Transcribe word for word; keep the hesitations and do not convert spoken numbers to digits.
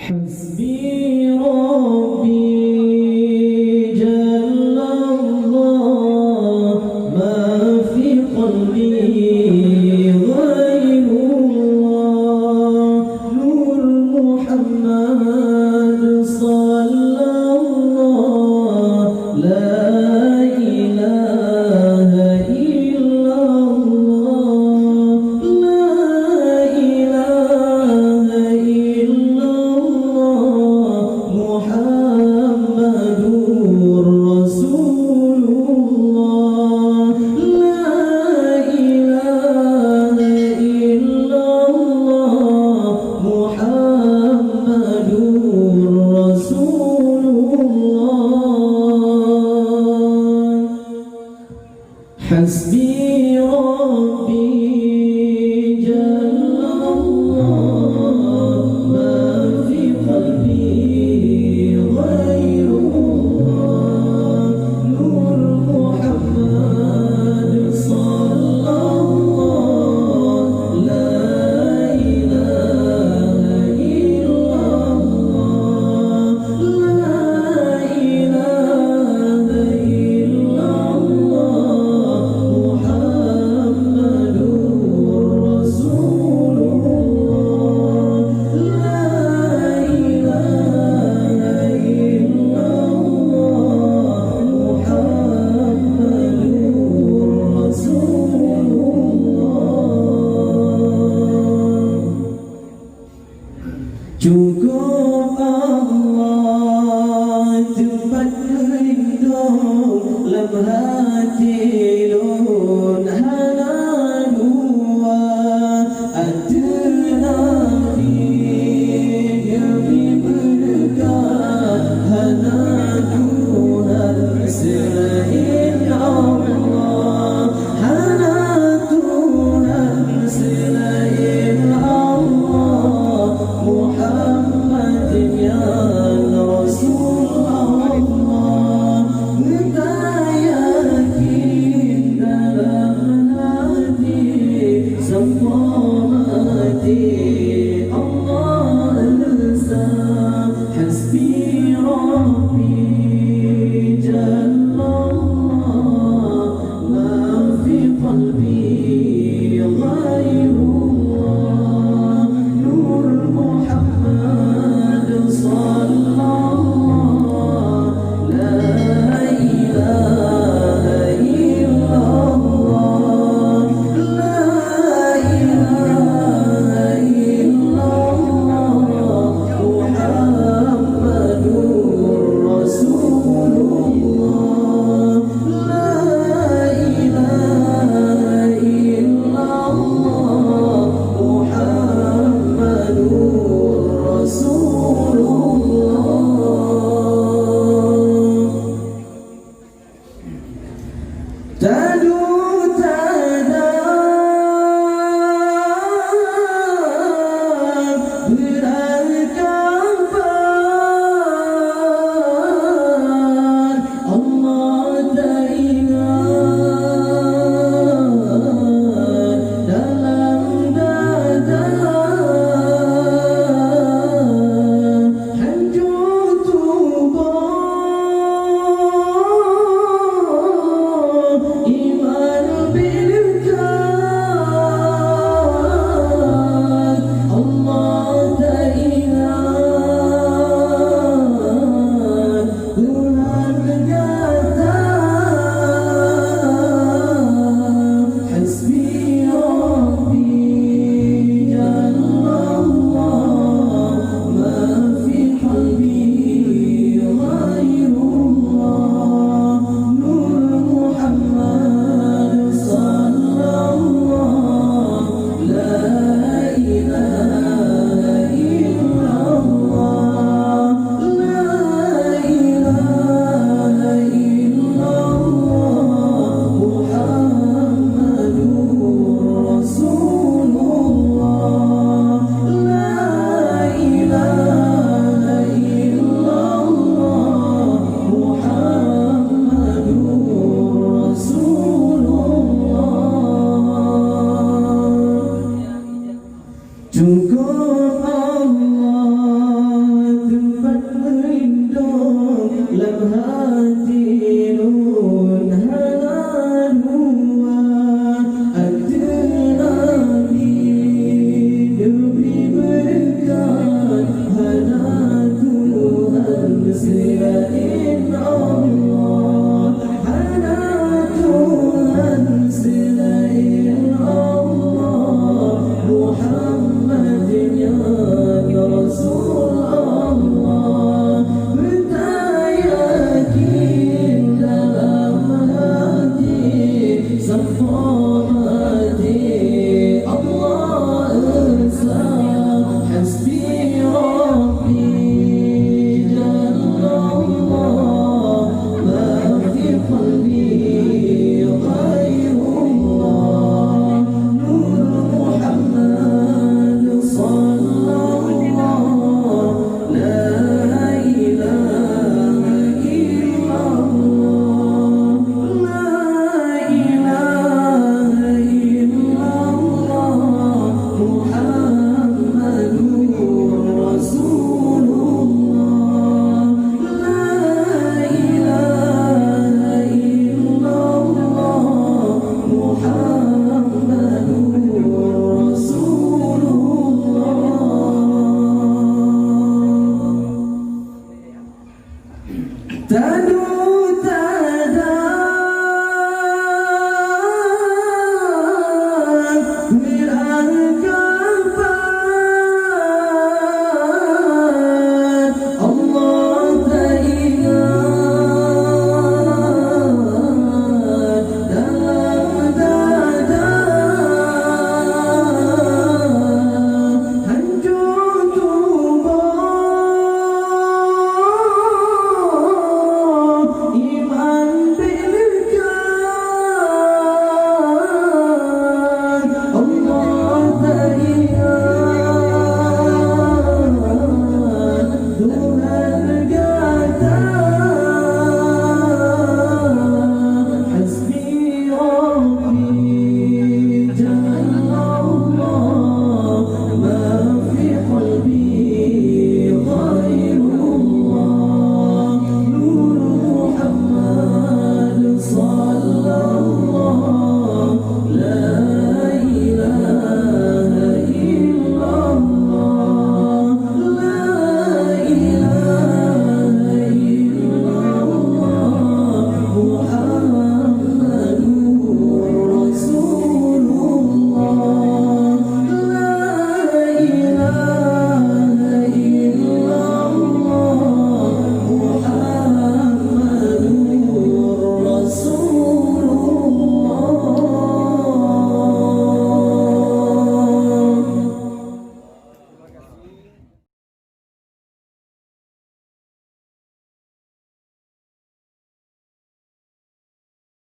حسبي ربي جل الله، ما في قلبي غير الله. نور محمد صلى الله، لا إله إلا الله، لا إله إلا الله، محمد رسول الله، لا إله إلا الله، محمد رسول الله. حسبي ربي جل الله، ما في قلبي غير الله. نور محمد صلى الله، لا إله إلا الله، لا إله إلا الله، محمد رسول الله، لا إله إلا الله، محمد رسول الله. Cukup Allah teumpat meulindong, lam hati lôn hana dua. Ateueh Nabi nyang meubeureukat, hana Tuhan seulaén Allah. Hana Tuhan seulaén Allah, Muhammad nyan Rasul Allah. Geutanyoe yakin dalam hati, sampoe maté Allah esa. حسبي ربي جل الله، ما في قلبي غير الله. نور محمد صلى الله، لا إله إلا الله، لا إله إلا الله، محمد رسول الله. لا إله إلا الله، محمد رسول الله. Tadu